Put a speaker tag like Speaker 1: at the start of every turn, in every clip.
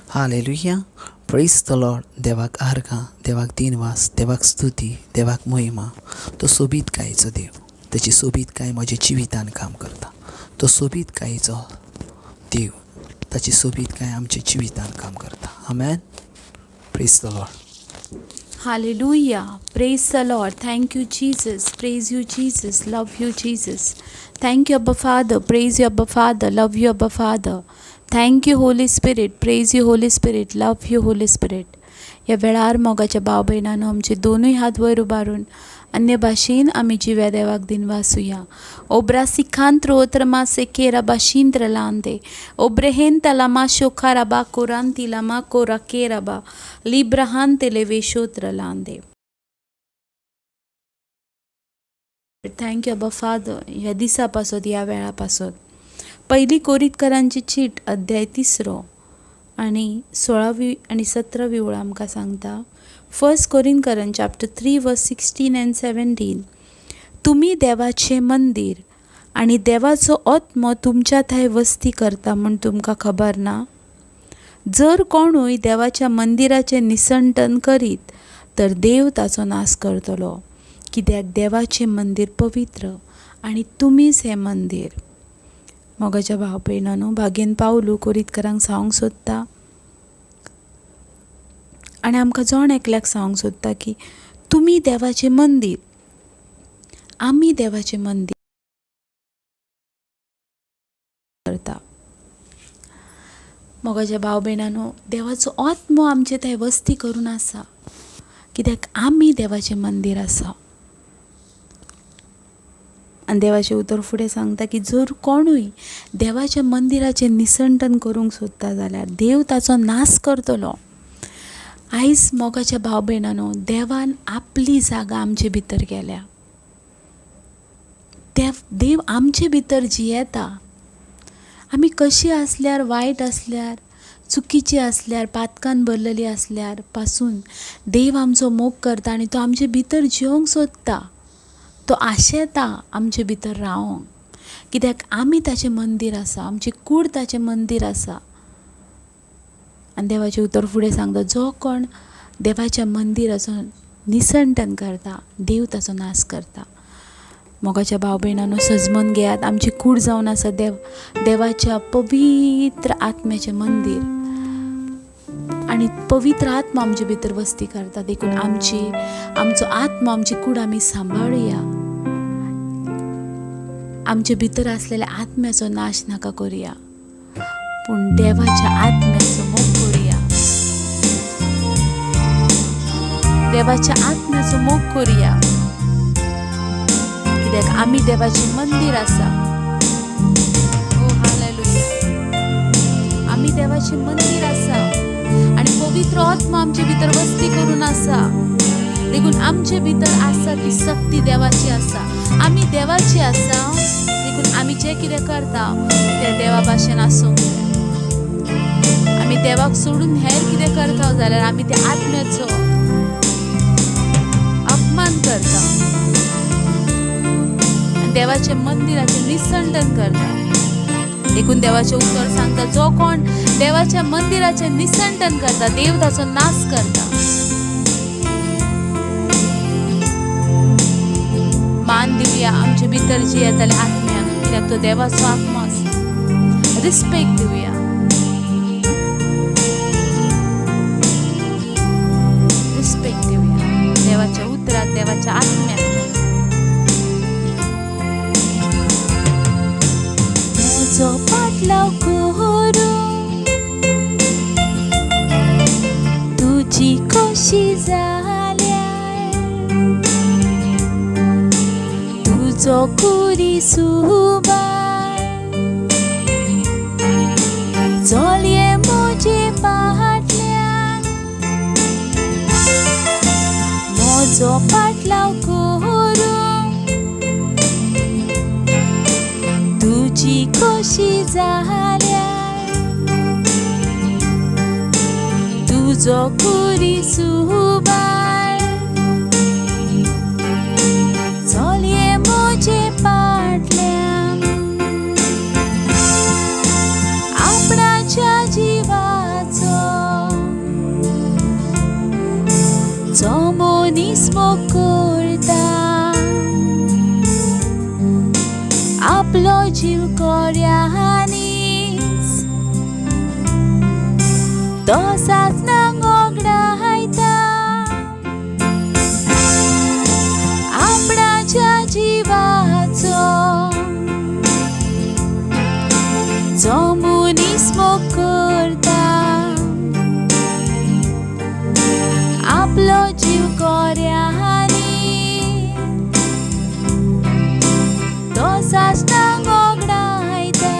Speaker 1: Hallelujah, प्रेज the Lord. देवाक आर्गां, देवाक दिनवास, देवाक स्तुती, देवाक महिमा. तो सोबीतकायेचो देव, ताची सोबीतकाय म्हज्या जिवितान काम करता. तो सोबीतकायेचो देव, ताची सोबीतकाय आमच्या जिवितान काम करता. आमेन. Praise the Lord.
Speaker 2: Hallelujah. Praise the Lord. Thank you, Jesus. Praise you, Jesus. Love you, Jesus. Thank you, Abba Father. Praise you, Abba Father. Love you, Abba Father. Thank you, Holy Spirit. Praise you, Holy Spirit. Love you, Holy Spirit. ह्या वेळार मोगाच्या भाव भयणांनो, आमचे दोनूय हात वयर उबारून अन्य भाशेन आमी जिव्या देवाक दिनवासुया. ओब्रा सिखांत्रो त्रमा सेकेरा बाशिंत्र लांदे ओब्रेहेंता लामा शोखाराबा कोरांती लामा कोरा केराबा लिब्राहांते लेवेशोत्र लांदे. Thank you अब्बा फादर. ह्या दिसा पासत, ह्या वेळा पासत. पयली कोरितकरांची चीट अध्याय 3 आनी 16वी आनी 17वी ओळ आमकां सांगता. फर्स्ट कोरिंकरन चॅप्टर 3 वर्स 16 एंड 17. तुमी देवाचें मंदीर आनी देवाचो आत्मो तुमच्या थंय वस्ती करता म्हूण तुमकां खबर ना? जर कोणूय देवाच्या मंदिराचें निसंटन करीत तर देव ताचो नाश करतलो, कित्याक देवाचें मंदीर पवित्र आनी तुमीच हें मंदीर. मोगाच्या भाव भयणांनो, भागेन पावलू कोरितकरांक सांगूंक सोदता आनी आमकां जण एकल्याक सांगूंक सोदता की तुमी देवाचें मंदीर, आमी देवाचें मंदीर करता. मोगाच्या भाव भयणांनो, देवाचो आत्मो आमचे थंय वस्ती करून आसा, कित्याक आमी देवाचें मंदीर आसा. आनी देवाचें उतर फुडें सांगता की जर कोणूय देवाच्या मंदिराचें निसंटन करूंक सोदता जाल्यार देव ताचो नाश करतलो. आयज मोगाच्या भाव भयणांनो, देवान आपली जागा आमचे भितर केल्या. देव आमचे भितर जियेता. आमी कशी आसल्यार, वायट आसल्यार, चुकीची आसल्यार, पातकान भरलेली आसल्यार पासून देव आमचो मोग करता आनी तो आमचे भितर जियोंक सोदता. तो आशेता आमचे भितर रावोंक, कित्याक आमी ताचें मंदीर आसा, आमची कूड ताचें मंदीर आसा. आनी देवाचें उतर फुडें सांगता, जो कोण देवाच्या मंदिराचो निसंटन करता देव ताचो नाश करता. मोगाच्या भाव भयणांनो, सजमन घेयात, आमची कूड जावन आसा देवाच्या पवित्र आत्म्याचें मंदीर आनी पवित्र आत्मा आमचे भितर वस्ती करता. देखून आमचो आत्मा, आमची कूड आमी सांबाळुया. आमचे भितर आसलेल्या आत्म्याचो नाश नाका करुया, पूण देवाच्या आत्म्याचो मोग करुया. देवाच्या आत्म्याचो मोग करुया, कित्याक आमी देवाचें मंदीर आसा. ओ हालेलुया. आमी देवाचें मंदीर आसा आनी पवित्र आत्मा आमचे भितर वस्ती करून आसा. देखून आमचे भितर आसा ती शक्ती देवाची आसा. आमी देवाची आसा, देखून आमी जें कितें करता तें देवा भाशेन आसूंक जाय. आमी देवाक सोडून हेर कितें करता जाल्यार आमी त्या आत्म्याचो अपमान करता आनी देवाच्या मंदिराचें निसंडन करता. देखून देवाचें उतर सांगता, जो कोण देवाच्या मंदिराचें निसंडन करता देव ताचो नाश करता. मान दिवया आमचे भितर जी येताले आत्म्याक, कित्याक तो देवाचो आत्मो आसा. रिस्पेक्ट दिवया. रिस्पेक्ट दिवया देवाच्या उतराक, देवाच्या आत्म्याक. म्हजो पाटलाव करूं तुजी खोशी जाल्यार, तुजो कुरी सुबार चलये म्हजे फाटल्यान. म्हजो पाटलाव करूं तुजी खोशी जाल्यार, तुजो कुरी सुबार चलये म्हजे फाटल्यान. आपणाच्या जिवाचो तो सासणाक ओगडायता आपणाच्या जिवाचो जो मनीस मोग करता आपलो जीव कोऱ्यांनी तो सासणाक ओगडायता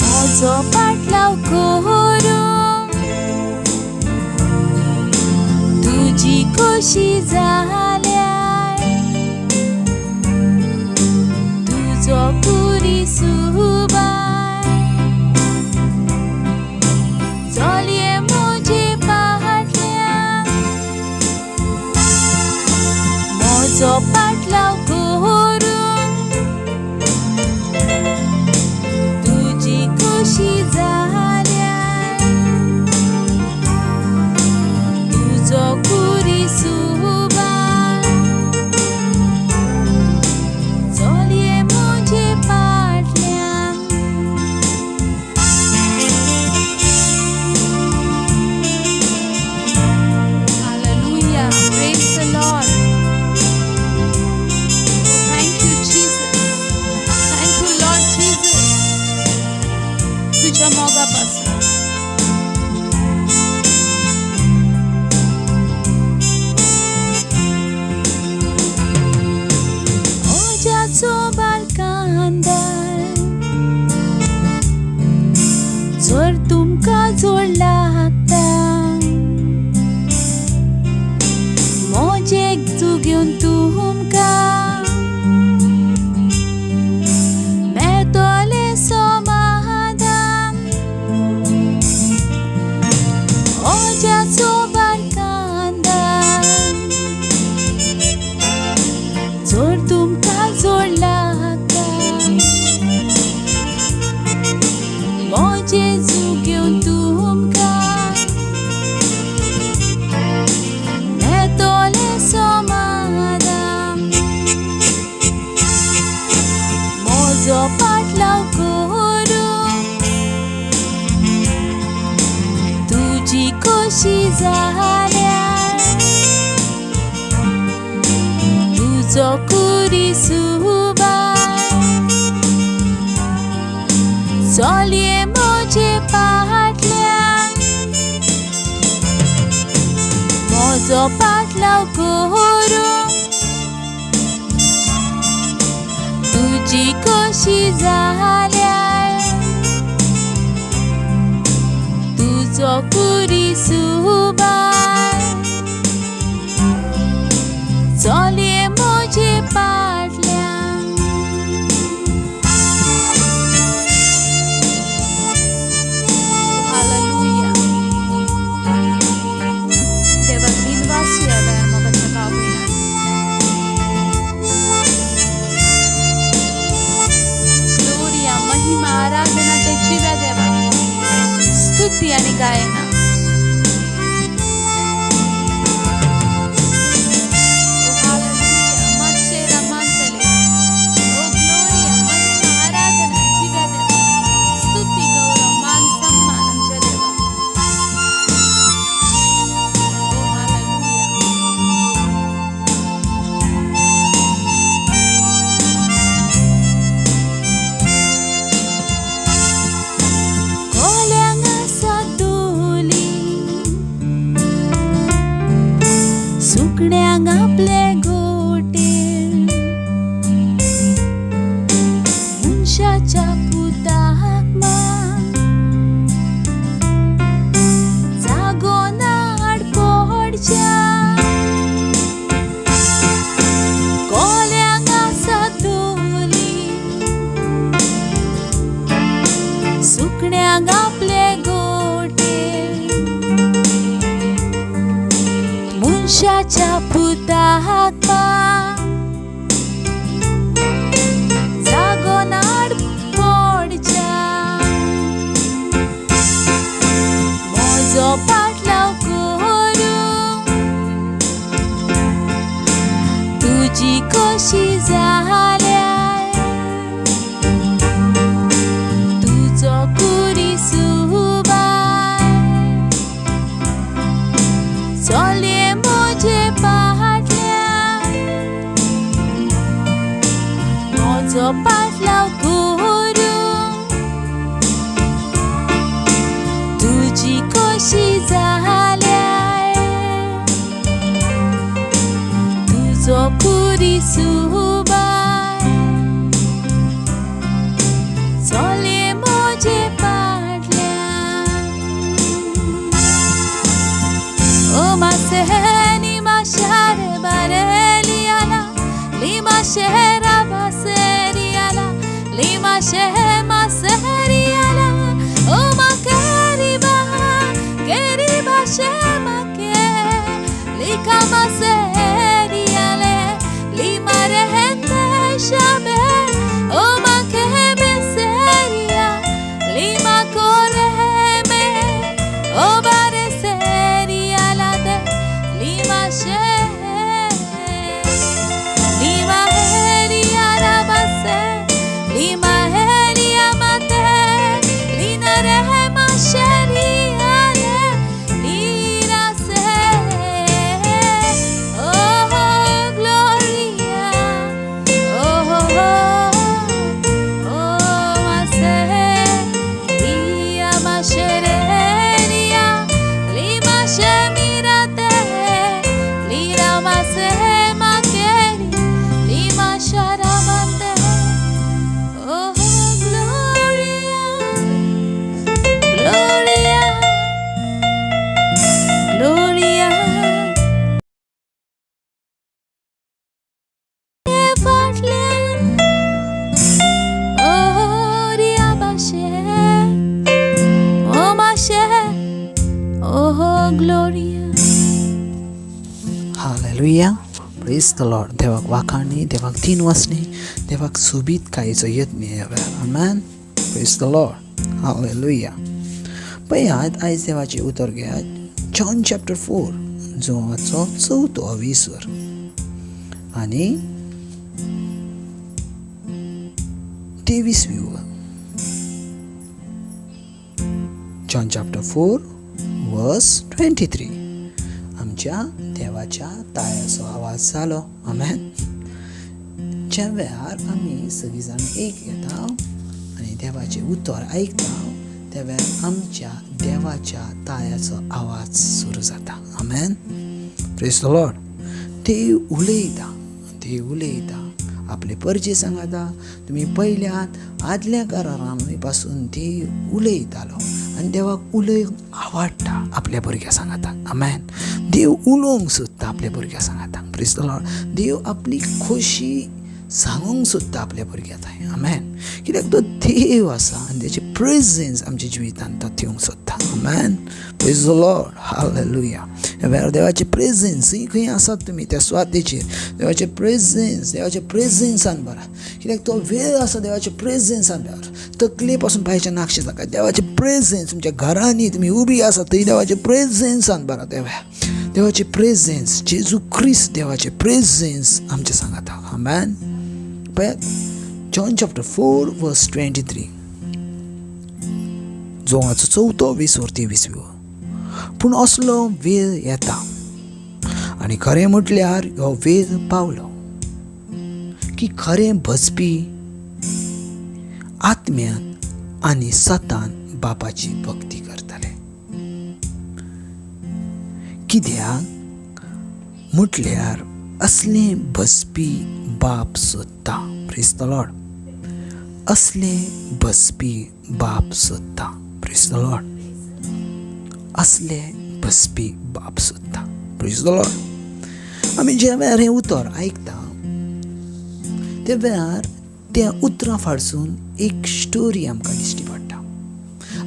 Speaker 2: म्हजो पाटलाव करूंक तुजी खोशी जाल्यार तुजो कुरी सुबाय चलये म्हजे फाटल्यान म्हजो पाटलाव करूंक तुजी खोशी जाल्यार तुजो कुरी सुबाय चलये म्हजे फाटल्यान.
Speaker 3: Hallelujah. Praise the Lord. Thank you, Jesus. Thank you, Lord Jesus. तुझ्या मोगापासून
Speaker 2: ओजाचो बालकांदार जर तुमकां जोड लागता मोजेक जुगेवन तुमकां मेळटलें समाधान. ओजाचो बालकांदार जर तुमकां जोड लागता मोजे जुगेवन तुमकां मेळटलें समाधान. म्हजो पाटलाव करूंक तुजी खोशी जाल्यार तुजो कुरी सुबाय चलये म्हजे फाटल्यान म्हजो पाटलाव करूंक तुजी खोशी जाल्यार तुजो कुरी सुबाय चलये म्हजे फाटल्यान.
Speaker 3: Hallelujah. देवाक दिनवास ह्या वेळार मोगाच्या भाव भयणांनो. ग्लोरिया, महिमा, आराधना ते जिव्या देवाक. स्तुती आणि गायना. Oh, hallelujah. माशेरा मांतले. Oh, ग्लोरिया, महिमा, आराधना जिव्या देवाक. स्तुती, गौरव, मान, सन्मान आमच्या देवाक. Oh, hallelujah.
Speaker 2: कोल्यांक आसा धुली सुकण्यांक आपले गोटे मनशाच्या पुताक मात जागो ना आड पडच्या. कोल्यांक आसा धुली सुकण्यांक आपले गोटे मनशाच्या पुताक मात जागो नाड पडच्या. म्हजो पाटलाव करूंक तुजी खोशी जाल्यार तुजो कुरी
Speaker 3: जिसूबाय चोले मोजे पाडल्यान ओ मासेनी माशार बारेलियाला lima shehera baseriala lima shehe maseriala o ma keriba keriba shema ke lika maseriale lima rehete shabe o ma kebe seria lima koreme o bare seriala de lima shehe lima heria rabase lima heria mate lina rehema sheriale lira se oh gloria oh oh oh mase ria mashereria lima shemirate lira mase makeri lima sharamante oh gloria gloria gloria फाटल्यान oh ria bashe oh mashe oh gloria
Speaker 1: hallelujah praise the Lord. देवाक वाखाणी, देवाक तीन वासनी, देवाक सोबीतकायेचो यत्न ह्या वेळार. आमेन. Praise the Lord. Hallelujah. पळयात आयज देवाचें उतर घेयात जॉन चॅप्टर 4 जोवाचो चवथो वीसवर आनी 23वी वर. जॉन चॅप्टर 4 वर्स 23. आमच्या देवाच्या ताळ्याचो आवाज जालो. आमेन. ज्या वेळार आमी सगळीं जाणां एक येता आनी देवाचें उतर आयकता त्या वेळार आमच्या देवाच्या ताळ्याचो आवाज सुरू जाता. आमेन. Praise the Lord. देव उलयता, देव उलयता, आपले परजे सांगता. तुमी पयल्यात आदल्या करारां पासून देव उलयतालो आनी देवाक उलोवंक आवडटा आपल्या भुरग्यां सांगाता. आमेन. देव उलोवंक सोदता आपल्या भुरग्यां सांगाता. Praise the Lord. देव आपली खोशी सांगूंक सोदता आपल्या भुरग्यां थंय. आमेन. कित्याक तो देव आसा आनी तेचे प्रेजन्स आमच्या जिवितांत तो दिवंक सोदता. आमेन. Praise the Lord. Hallelujah. ह्या वेळार देवाचें प्रेजन्स खंय आसात तुमी त्या सुवातेचेर देवाचें प्रेजन्स, देवाचें प्रेजन्सान भरा. कित्याक तो वेळ आसा देवाचें प्रेजन्सान भरा. तकले पासून पांयच्या नाक्षे जाका देवाचें प्रेजन्स तुमच्या घरांनी तुमी उबी आसा थंय देवाचें प्रेजन्सान भरा. देवा देवाचें प्रेजन्स, जेजू क्रिस्त देवाचें प्रेजन्स आमच्या सांगाता. आमेन. पळयात जॉन चॅप्टर 4 वर्स 23 जोवाचो चवथो वीसवर 23वी वर. पूण असलो वेळ येता आनी खरें म्हटल्यार हो वेळ पावलो की खरें भजपी आत्म्यान आनी सतान बापाची भक्ती करतले. कित्याक म्हटल्यार असलें भजपी बाप सोदता. Praise the Lord. असलें भजपी बाप सोदता. Praise the Lord. असले भजपी बाप सोदता. Praise the Lord. आमी ज्या वेळार हें उतर आयकता त्या वेळार त्या उतरां फाटसून एक स्टोरी आमकां दिश्टी पडटा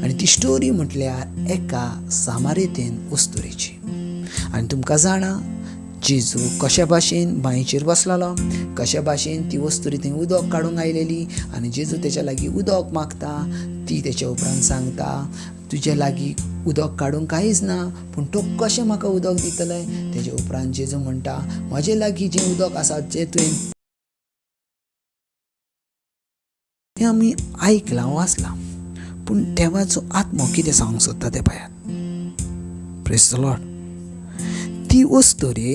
Speaker 1: आनी ती स्टोरी म्हटल्यार एका सामारेतेन अस्तुरेची. आनी तुमकां जाणा जेजू कशा भाशेन बांयचेर बसलेलो, कशा भाशेन ती वस्तुरी थंय उदक काडूंक आयलेली आनी जेजू तेच्या लागीं उदक मागता. ती तेच्या उपरांत सांगता तुजे लागीं उदक काडूंक कांयच ना, पूण तो कशें म्हाका उदक दितले. तेजे उपरांत जेजू म्हणटा म्हजे लागीं जें उदक आसा जें तुवें हें आमी आयकलां वाचलां, पूण देवाचो आत्मो कितें सांगूंक सोदता तें पळयात. Praise the Lord. ती अस्तुरी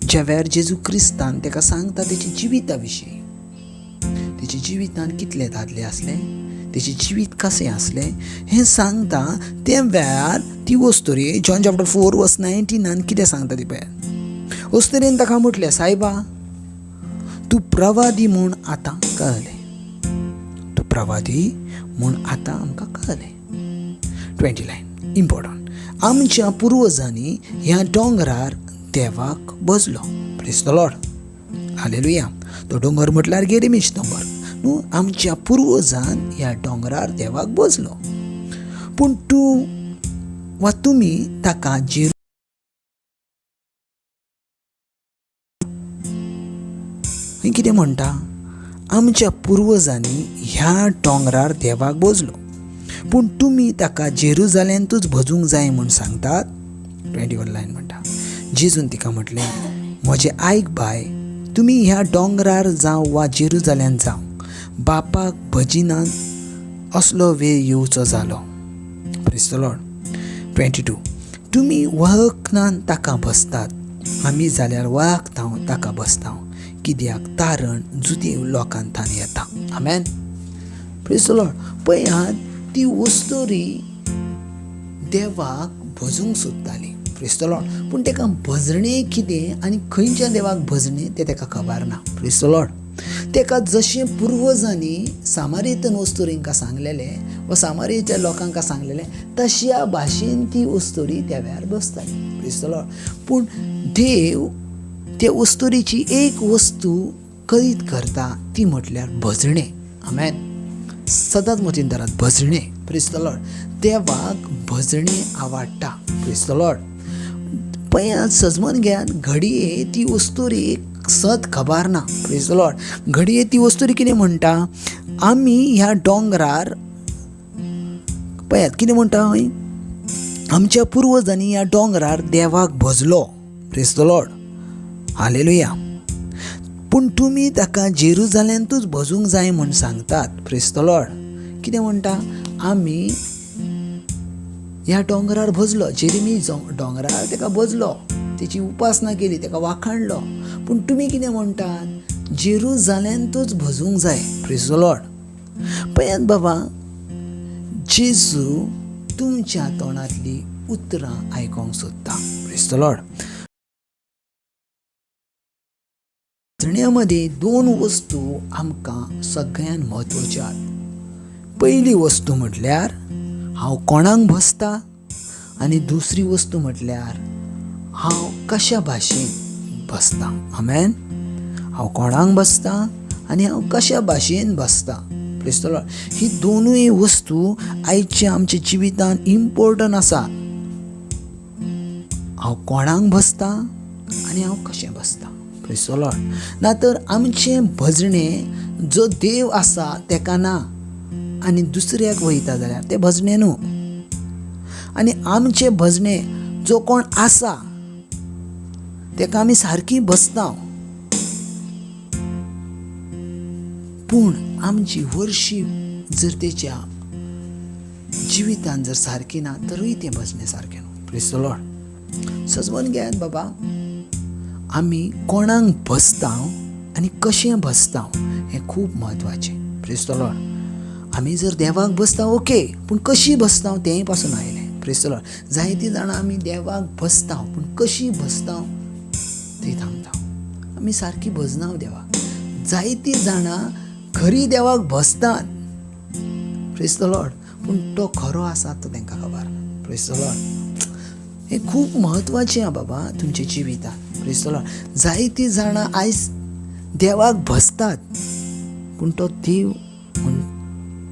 Speaker 1: ज्या वेळार जेजू क्रिस्तान ताका सांगता तेच्या जिविता विशीं, तेच्या जिवितान कितले दादले आसले, तेचें जिवीत कशें आसलें हें सांगता. त्या वेळार ती अस्तुरी जॉन चॅप्टर 4 वर्स 19 कितें सांगता ती पळयात. अस्तुरेन ताका म्हटलें, सायबा तूं प्रवादी म्हूण आतां कळ्ळें, तूं प्रवादी म्हूण आतां आमकां कळ्ळें. 29 इम्पॉर्टंट, आमच्या पुर्वजांनी ह्या दोंगरार देवाक भजलो. Praise the Lord, hallelujah. तो दोंगर म्हटल्यार गेरीमीश दोंगर न्हू. आमच्या पुर्वजान ह्या दोंगरार देवाक भजलो, पूण तूं वा तुमी ताका कितें म्हणटा? आमच्या पुर्वजांनी ह्या दोंगरार देवाक भजलो, पूण तुमी ताका जेरुजालेंतूच भजूंक जाय म्हूण सांगतात. 21 लायन म्हणटा, जेजून तिका म्हटलें, म्हजें आयक बाय, तुमी ह्या दोंगरार जावं वा जेरुजाल्यांत जावं, बापाक भजिनात असलो वेळ येवचो जालो. Praise the Lord. 22, तुमी वळखनान ताका बसतात, आमी जाल्यार वळखता ताका बसता, कित्याक तारण जुदेव लोकांतान येता. आमेन. Praise the Lord. पळयात, ती वस्तोरी देवाक भजूंक सोदताली. Praise the Lord. पूण ताका भजणें कितें आनी खंयच्या देवाक भजणें तें ताका खबर ना. Praise the Lord. ताका जशें पुर्वजांनी सामारेतन वस्तुरींकां सांगलेलें वा सामारेच्या लोकांक सांगलेलें तश्या भाशेन ती वस्तुरी त्या वेळार बसताली. Praise the Lord. पूण देव ते वस्तुरीची एक वस्तू करीत करता, ती म्हटल्यार भजणें. आमेन. सदांच मतीन धरात, भजणें. Praise the Lord. देवाक भजणें आवडटा. Praise the Lord. पळयात, सजमन घेयात, घडये ती वस्तुरीक सत खबर ना. Praise the Lord. घडये ती वस्तुरी कितें म्हणटा, आमी ह्या दोंगरार, पळयात कितें म्हणटा हय, आमच्या पुर्वजांनी ह्या दोंगरार देवाक भजलो. Praise the Lord, hallelujah. पूण तुमी ताका जेरुजालेंतूच भजूंक जाय म्हूण सांगतात. Praise the Lord. कितें म्हणटा, आमी ह्या दोंगरार भजलो, जेरेमी दोंगरार ताका भजलो, तेची उपासना केली, ताका वाखाणलो, पूण तुमी कितें म्हणटात, जेरुजालेंतूच भजूंक जाय. Praise the Lord. पळयात बाबा, जेजू तुमच्या तोंडांतली उतरां आयकोंक सोदता. Praise the Lord. भजण्या मदीं दोन वस्तू आमकां सगळ्यान म्हत्वाच्यो आसात. पयली वस्तू म्हटल्यार हांव कोणाक भजता, आनी दुसरी वस्तू म्हटल्यार हांव कशा भाशेन बसता. आमेन. हांव कोणाक बसता आनी हांव कशा भाशेन बसता. Praise the Lord. ही दोनूय वस्तू आयच्या आमच्या जिवितांत इम्पोर्टंट आसा. हांव कोणाक बसता आनी हांव कशें बसता. Praise the Lord. ना तर आमचें भजणें जो देव आसा तेका ना आनी दुसऱ्याक वयता जाल्यार तें भजणें न्हू. आनी आमचें भजणें जो कोण आसा तेका आमी सारकी बसता, पूण आमची वर्शीप जर तेच्या जिवितान जर सारकी ना तरूय तें भजणें सारकें न्हू. Praise the Lord. सजवून घेयात बाबा, आमी कोणाक भजता आनी कशें भजता हें खूब म्हत्वाचें. Praise the Lord. आमी जर देवाक बसता ओके, पूण कशी बसता तेंय पासून आयलें. Praise the Lord. जायतीं जाणां आमी देवाक बसता पूण कशी बसता थंय थांबता, आमी सारकी भजना देवाक. जायतीं जाणां खरी देवाक बसतात. Praise the Lord. पूण तो खरो आसा तो तांकां खबर ना. Praise the Lord. हें खूब म्हत्वाचें आहा बाबा तुमच्या जिवितांत. Praise the Lord. जायतीं जाणां आयज देवाक भजतात पूण तो देव म्हूण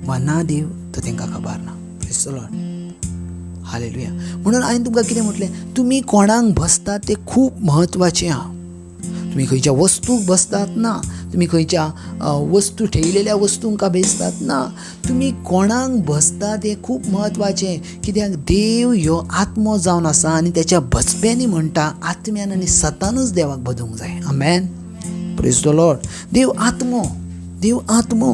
Speaker 1: वा ना देव तो तांकां खबर ना. Praise the Lord, hallelujah. म्हणून हांवें तुमकां कितें म्हटलें, तुमी कोणाक बसतात तें खूब म्हत्वाचें आहा. तुमी खंयच्या वस्तूक बसतात ना, तुमी खंयच्या वस्तू ठेयलेल्या वस्तूंक बेसतात ना, तुमी कोणाक बसतात हें खूब म्हत्वाचें. कित्याक देव ह्यो आत्मो जावन आसा आनी तेच्या बसप्यांनी म्हणटा आत्म्यान आनी सतानूच देवाक बदूंक जाय. आमेन. Praise the Lord. देव आत्मो, देव आत्मो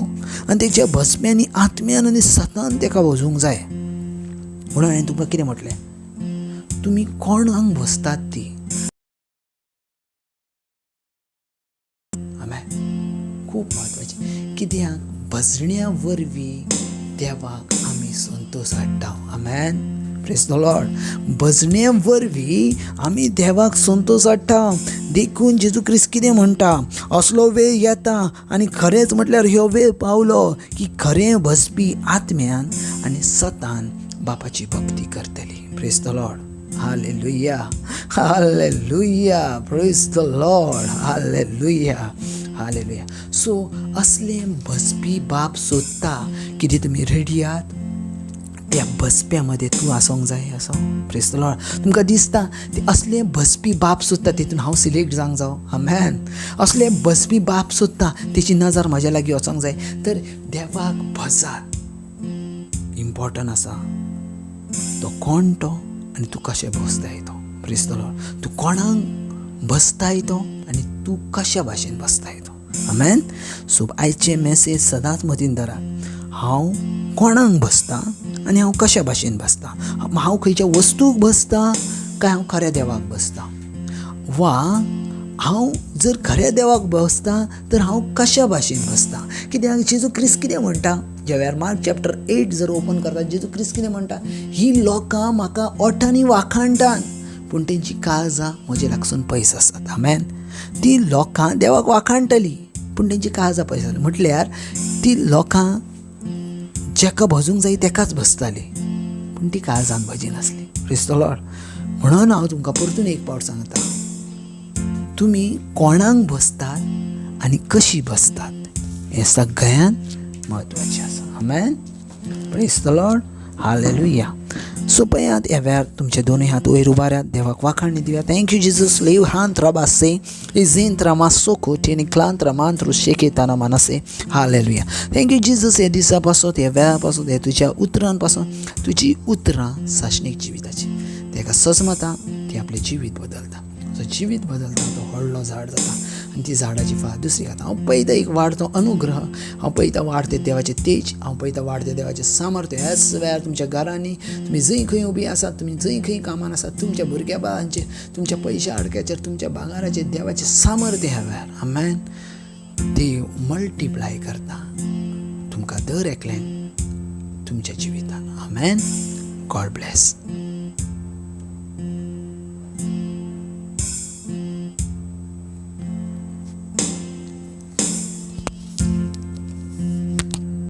Speaker 1: आनी तेच्या बसप्यांनी आत्म्यान आनी सतान तेका वजूंक जाय. म्हणून हांवें तुमकां कितें म्हटलें, तुमी कोणाक बसतात ती. आमेन. खूब म्हत्वाचें, कित्याक भजण्या वरवीं देवाक आमी संतोश हाडटा. आमेन. प्रेज the Lord. भजने वरवीं आमी देवाक संतोश हाडटा. देखून जेजू क्रिस्त कितें म्हणटा, असलो वेळ येता आनी खरेंच म्हटल्यार ह्यो वेळ पावलो की खरें भजपी आत्म्यान आनी सतान बापाची भक्ती करतली. Praise the Lord. Hallelujah, hallelujah. Praise the Lord. Hallelujah, hallelujah. So असलें भजपी बाप सोदता. कितें तुमी रेडी आहात? त्या बसप्या मदें तूं आसोंक जाय असो. प्रेज the Lord. तुमकां दिसता ते असले बसपी बाप सोदता, तितून हांव सिलेक्ट जावंक जावं. आमेन. असले बसपी बाप सोदता, तेची नजर म्हज्या लागीं वचोंक जाय. तर देवाक भजात, इम्पोर्टंट आसा तो कोण तो आनी तूं कशें बसताय तो. प्रेज the Lord. तूं कोणाक बसताय तो आनी तूं कशा भाशेन बसताय तो. आमेन. सो आयचे मॅसेज सदांच मतीन धरात, हांव कोणाक बसता आनी हांव कशा भाशेन बसता. हांव खंयच्या वस्तूक बसता काय हांव खऱ्या देवाक बसता, वा हांव जर खऱ्या देवाक बसता तर हांव कशा भाशेन बसता. कित्याक जेजू क्रिस्त कितें म्हणटा, ज्या वेळार मार्क चॅप्टर 8 जर ओपन करता, जेजू क्रिस्त कितें म्हणटा, ही लोकां म्हाका ओठांनी वाखाणटात पूण तेंची काळजां म्हजे लागसून पयस आसात. आमेन. ती लोकां देवाक वाखाणटली पूण तेंची काळजां पयस आसली. म्हटल्यार ती लोकां जेका भजूंक जाय तेकाच बसताली पूण ती काळजान भजिनासली. प्रेज the Lord. म्हणून हांव तुमकां परतून एक पावट सांगता, तुमी कोणाक बसतात आनी कशी बसतात हें सगळ्यांत म्हत्वाचें आसा. आमेन. Praise the Lord. Hallelujah. So पळयात ह्या वेळार तुमचे दोनूय हात वयर उबारात, देवाक वाखाणी दिवया. Thank you Jesus. लेव हांत रबासे इझेंत रमासोको टेनिक्लांत रमांत शेकेताना मानसे. हालेलुया. Thank you Jesus. ह्या दिसा पासत, ह्या वेळा पासत, ह्या तुज्या उतरान पासून, तुजी उतरां साशणीक जिविताची तेका सजमता, ती आपलें जिवीत बदलता. जो जिवीत बदलता तो व्हडलो झाड जाता आनी ती झाडाची फार दुसरी खाता. हांव पळयता एक वाडतो अनुग्रह, हांव पळयता वाडते देवाचें तेज, हांव पळयता वाडते देवाचें सामर्थ्य. ह्याच वेळार तुमच्या घरांनी तुमी जंय खंय उबी आसात, तुमी जंय खंय कामान आसात, तुमच्या भुरग्या बाळांचेर, तुमच्या पयशा आडक्याचेर, तुमच्या भांगाराचेर देवाचें सामर्थ्य ह्या वेळार. आमेन. देव मल्टिप्लाय करता तुमकां दर एकल्यान तुमच्या जिवितान. आमेन. God bless.